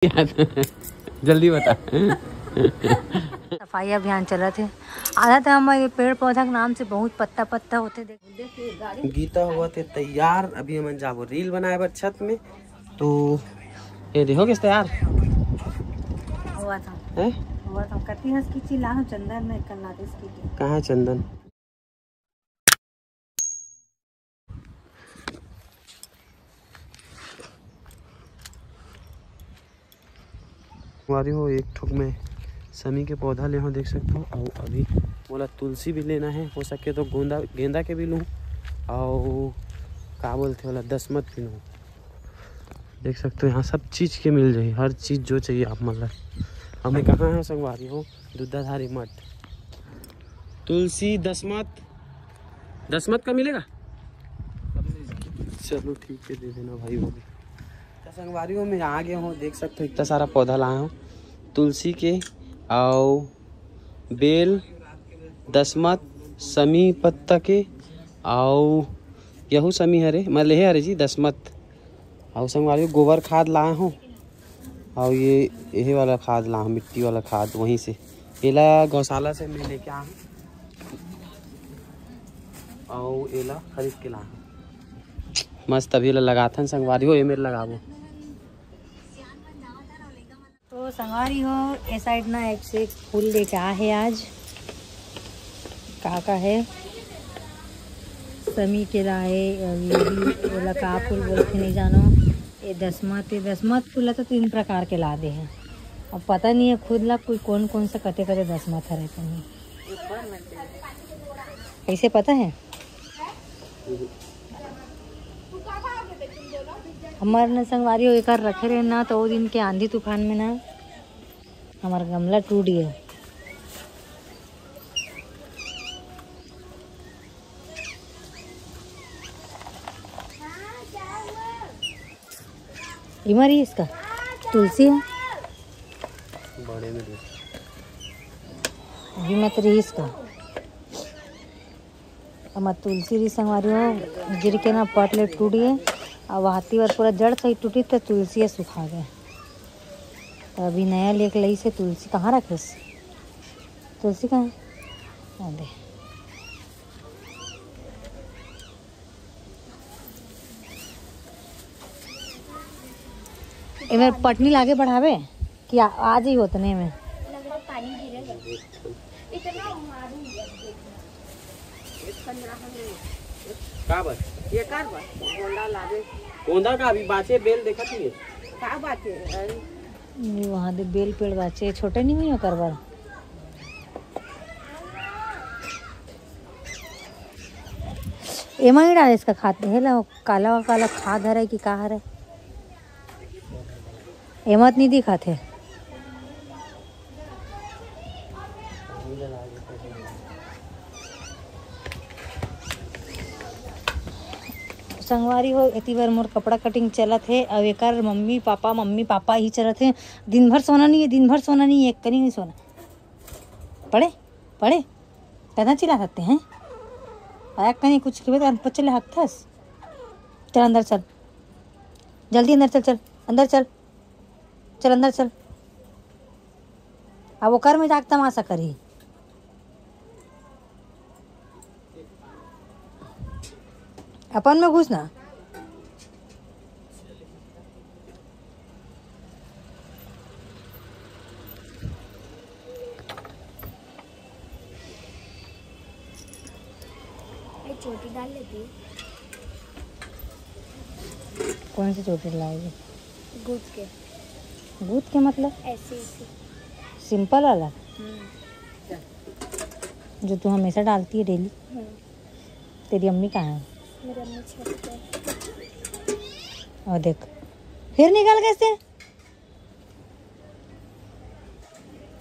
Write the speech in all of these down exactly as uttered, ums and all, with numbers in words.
जल्दी बता। सफाई अभियान चलत हे। आधा तो हमर ये पेड़ पौधा के नाम से बहुत पत्ता पत्ता होथे। देख, गीता हुआ थे तैयार, अभी हमन जाबो रील बनाए बर छत में। तो ये देखो किस तैयार हुआ था। हैं? हुआ था। कति हंस की चिल्ला हो चंदन में कल्ला देश की। कहाँ है चंदन? संगवारी हो, एक ठोक में समी के पौधा ले हो, देख सकते हो। और अभी बोला तुलसी भी लेना है, हो सके तो गोंदा, गेंदा के भी लूँ। और का बोलते वाला दसमत भी लूँ। देख सकते हो, यहाँ सब चीज़ के मिल जाही, हर चीज़ जो चाहिए आप मन ला। हमें कहाँ है संगवारी हो, दुद्धाधारी मठ, तुलसी, दसमत, दसमत का मिलेगा? चलो ठीक है, दे देना भाई, वो भी। तो संगवारी हो, मैं आ गया हूँ, देख सकते हो इतना सारा पौधा लाया हूँ, तुलसी के, आओ बेल, दसमत, समी पत्ता के, आओ यहू समी हरे, मैं लेहे हरे जी दसमत। आओ संगवारी हो, गोबर खाद लाया हूँ, और ये यही वाला खाद ला, मिट्टी वाला खाद वहीं से, एला गौशाला से मैं लेके आया हूँ, और एला खरीद के ला हूँ। मस्त अभी एला लगाथन संगवारी हो, ये मेरे लगाबो। तो संगवारी हो, ए साइड ना एक से एक फूल लेके आ है आज। का का है? समी के लाए, अउ ये भी ओला का फूल बोलथे नहीं जानो। ये दसमत, ये दसमत फूल ला तो तीन प्रकार के ला दे है। अब पता नहीं है खुद ला कोई कौन कौन सा कते कते दसमत हरे कहीं। कैसे पता है? हमार न संगवारी हो एकर रखे रहे ना, तो वो दिन के आंधी तूफान में ना हमार गमला टूट गया। इमा रही इसका तुलसी है। बड़े में दे। अभी मत रही इसका। हमर तुलसी रही संगवारी हो, गिर के ना पट ले टूट गए। अब हाथी बार पूरा जड़ सही टूटी तो तुलसी सुखा गए। तो अभी नया लेके लई से तुलसी कहाँ रखेस? तुलसी कहाँ है? आ दे। एमे पटनी लागे बढ़ावे कि आ, आज ही होतने में। लग रहा पानी गिरेगा। इतना मारूंगी अब देखना। एक पंद्रह हम ले। का बस? ये कर बस। गोंदा लावे। गोंदा का अभी बाचे बेल देखत ही है। का बाचे? अरे। ये वहाँ दे बेल पेड़ बाचे, छोटे नहीं हुई ओकर बर। एमा ही डाले इसका खाद हे ला, काला काला खाद हरे कि का हरे? एमा तो नहीं दिखात हे। संगवारी हो, एती बर मोर कपड़ा कटिंग चलत हे, अउ एकर मम्मी पापा, मम्मी पापा ही चलत हे। दिन भर सोना नहीं है, दिन भर सोना नहीं है, एक कनी नहीं सोना। पढ़े, पढ़े, कहना चिल्ला सकते हैं। आया कहीं कुछ के बाद हम पचले हकथस। चल अंदर चल, जल्दी अंदर चल, चल अंदर चल, चल अंदर चल। अब ओकर में जाके तमाशा करी। अपन में घुस ना। ये चोटी डाल लेती। कौन सी चोटी लाएगी? गूंथ के। गूंथ के मतलब? ऐसे, ऐसे। सिंपल वाला? हम्म। जो तू हमेशा डालती है डेली। हम्म। तेरी अम्मी कहाँ है? मेरी अम्मी छत पे। और देख, फिर निकल गए से।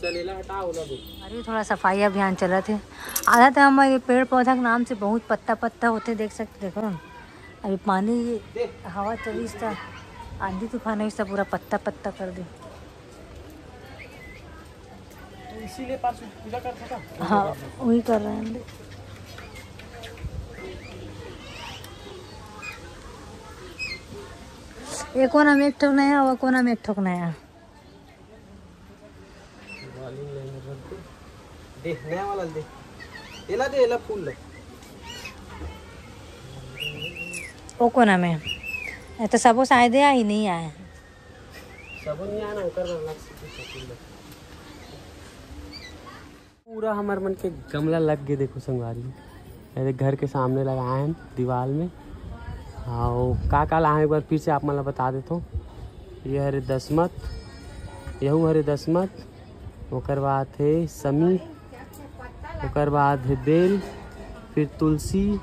चल, एला हटा, ओला दे। अरे, थोड़ा सफाई अभियान चलत हे। आधा तो हमर ये पेड़ पौधा के नाम से बहुत पत्ता पत्ता होथे, देख सकते, देखो ना। अभी पानी, हवा चलिस त, आंधी तूफान होइस त पूरा पत्ता पत्ता कर दे। तो इसीलिए पास पूजा कर सका? हाँ, वही कर रहे हैं हम भी। ये कोना में एक ठोक नया, वो कोना में एक ठोक नया। दे, नया वाला दे। एला दे, एला फूल ले। ओ कोना में? ए तो सबो शायदे आही, नहीं आए। सबो नहीं आए ना, ओकर बर अलग से कुछ फूल ले। पूरा हमर मन के गमला लग गे, देखो संगवारी, मेरे घर के सामने लगाए हैं दीवाल में। हाँ, का का लाए हैं, एक बार फिर से आप मन ला बता देता हूँ। ये हरे दसमत, यहू हरे दसमत, ओकर बाद हे समी, ओकर बाद हे बेल, फिर तुलसी,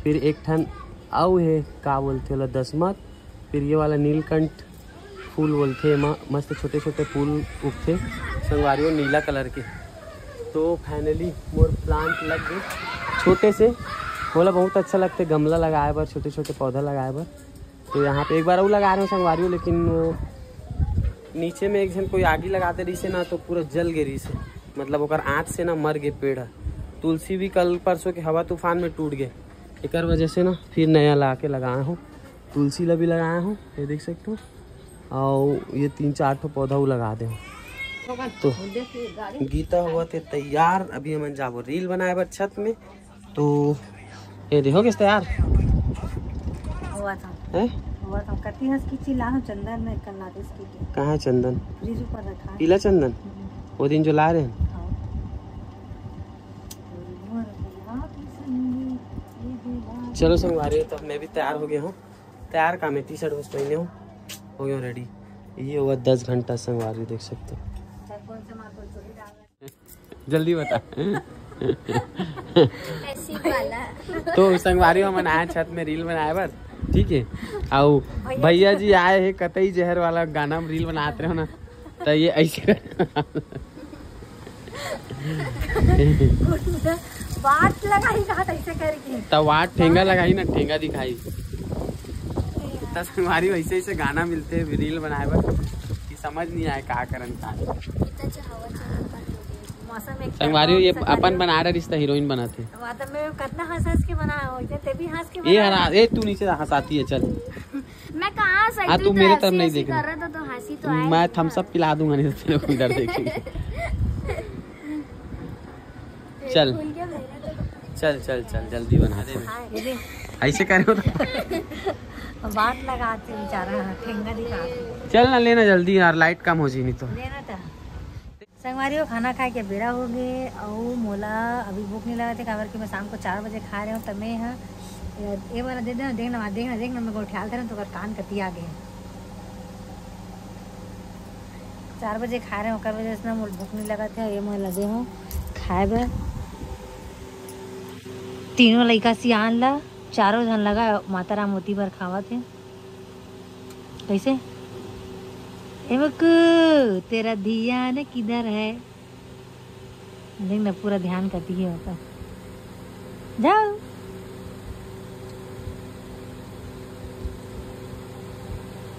फिर एक ठन अउ हे, का बोलथे ओला, दसमत, फिर ये वाला नीलकंठ फूल बोलथे, एमा मस्त छोटे छोटे फूल उगथे संगवारी हो, नीला कलर के। तो फाइनली मोर प्लांट लग गए छोटे से, मोला बहुत अच्छा लगथे गमला लगाए बर, छोटे छोटे पौधा लगाए बर। तो यहाँ पे एक बार अउ लगा रहे हो संगवारी हो, लेकिन वो नीचे में एक झन कोई आगी लगाते रहिसे ना, तो पूरा जल गे रहिसे, मतलब ओकर आँच से ना मर गे पेड़ ह। तुलसी भी कल परसों के हवा तूफान में टूट गए, एकर वजह से ना फिर नया ला के लगाया हूँ। तुलसी ला भी लगाया हूँ, ये देख सकते हो, और ये तीन चार ठो पौधा वो लगा दे हूँ। तो गीता हुआ थे तैयार, अभी हमन जाबो रील बनाए बर छत में। तो ये देखो किस तैयार हुआ था। हैं? हुआ था। कति हंस की चिल्ला हम चंदन में करना था इसकी के। कहाँ है चंदन? फ्रिज ऊपर रखा है। पीला चंदन? हम्म। वो दिन जो ला रहे हैं। हाँ। चलो संगवारी, तब मैं भी तैयार हो गया हूँ। तैयार का मैं टी शर्ट बस पहने हूँ, हो गया रेडी। ये हुआ दस घंटा संगवारी, देख सकते हो। जल्दी बता। ऐसी वाला। तो संगवारी, हमन आए छत में रील बनाए बर, ठीक है। आओ भैया जी आए हैं कतई जहर वाला गाना में रील बनाते रहो ना, तो ये ऐसे बात लगाई कहा था ऐसे करके। तो वाट ठेंगा लगाई ना, ठेंगा दिखाई। तो संगवारी वैसे ऐसे गाना मिलते हैं रील बनाए बर, कि समझ नहीं आए का करन का। इतना अच्छा हवा चल रहा है। मौसम एक संगवारी, ये अपन बना रहा रिश्ता, हीरोइन बनाते। वाता में कितना हंस हंस के बना हो, इतने ते भी हंस के ये बना। हरा, ए तू नीचे हंसाती है, चल। मैं कहाँ हंसाई? हाँ, तू तू तो मेरे तरफ ऐसी नहीं ऐसी देखना। कर रहा था तो हंसी तो आएगी मैं ना। थम्स अप पिला दूंगा, नहीं तो तेरे को इधर देखेंगे। चल। भूल गया मेरा तो। चल, चल, चल, जल्दी बना दे। हाँ, ये दे। ऐसे करे हो तो। बात लगाते बेचारा, ठेंगा दिखाते। चल ना, लेना जल्दी यार, लाइट कम हो जी नहीं तो। लेना था। संगवारी हो, खाना खाए के बेरा हो गए, अउ मोला अभी भूख नहीं लगत हे, काबर कि मैं शाम को चार बजे खाए रहे हूँ, तब मैं ह, ए वाला दे देना, देखना, देखना, देखना, मैं गोठियाल थे ना, तो ओकर कान कतिया गए। चार बजे खाए रहे हूँ, ओकर वजह से ना मोला भूख नहीं लगत हे, ये मैं लगे हूँ खाए बर। तीनों लइका सियान ला, चारों झन लगा माता राम मोती बर खावत हे। कैसे? ए बक्कू, तेरा ध्यान किधर है? देख ना, पूरा ध्यान करती है होता। जाओ,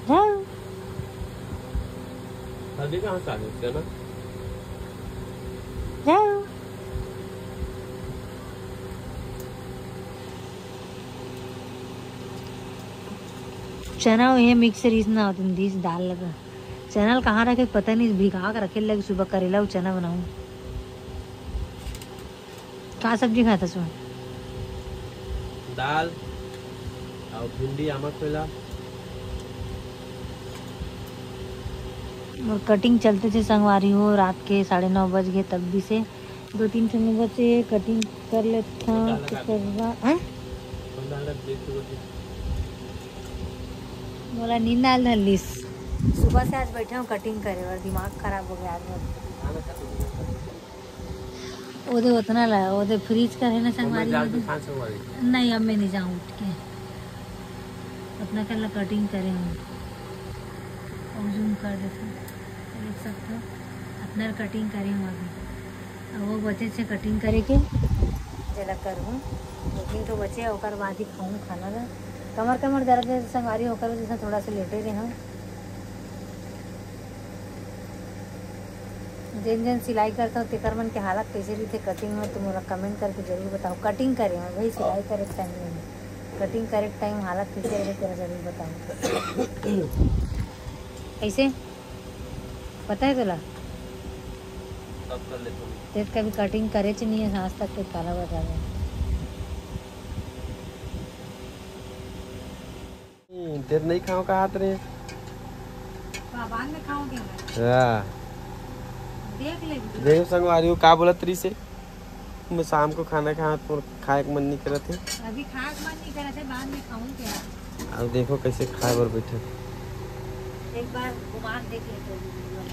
जाओ। हल्दी कहाँ से आ गई इसके ना? जाओ। चना उहे मिक्स रहिस ना, ओतिन दिस दाल लगा। चना ल कहाँ रखे पता नहीं, भिगा के रखे लगे, सुबह करेला अउ चना बनाऊँ। का सब्जी खात हस? दाल अउ भिंडी, आमा कोइला। मोर कटिंग चलते थे संगवारी हो, रात के साढ़े नौ बज गए तब भी से दो तीन ठन बचे, कटिंग कर लेता हूँ। तो करवा, हैं? मोला नींद आल धर लिस। सुबह से आज बैठे हूँ कटिंग करे और दिमाग खराब हो गया आज मेरा। ओदे ओतना ला, ओदे फ्रीज कर है ना संगवारी, ओदे। नहीं, अब मैं नहीं जाऊँ उठ के। अपना कल कटिंग करे हूँ और जूम कर देते, देख सकते हो, अपना कटिंग करे हूँ अभी। अब वो बचे से कटिंग करे के, जेला करहूँ, दो तीन ठो बचे, ओकर बाद ही खाऊँ खाना ला। कमर, कमर दर्द है संगवारी, ओकर वजह से थोड़ा सा लेटे रहे हूँ। जेन जेन सिलाई करता हूँ, तेकर मन के हालत कैसे रहिथे कटिंग में, तो मोला कमेंट करके जरूर बताओ। कटिंग करे हूँ भाई, सिलाई करे टाइम नहीं, कटिंग करे टाइम हालत कैसे रहिथे, तेला जरूर बताओ। कैसे पता है तोला? तें कभी कटिंग करेच नहीं है आज तक, के काला बता दे। तेरे नहीं खाओ का हाथ रे। तो बाद में खाओगे ना। हाँ। देख ले। देख संगवारी हो का बोलत रही से, मैं शाम को खाना खाए तो खाए के मन नहीं करत है। अभी खाए के मन नहीं करत है, बाद में खाऊं क्या? अब देखो कैसे खाए बर बैठे। एक बार घुमा के देख लेते हैं वीडियो में।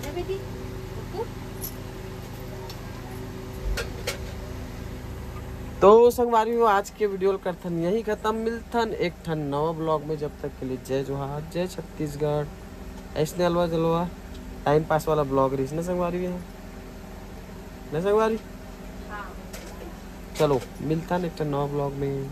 ले बेटी, रुको। तो संगवारी हो, आज के वीडियो ल करथन यही खत्म। मिलथन एक ठन नवा ब्लॉग में, जब तक के लिए जय जोहार, जय छत्तीसगढ़। ऐसने अलवा जलवा टाइम पास वाला ब्लॉग रहीस ना संगवारी हो, ना संगवारी? हाँ। चलो मिलथन एक ठन नवा ब्लॉग में।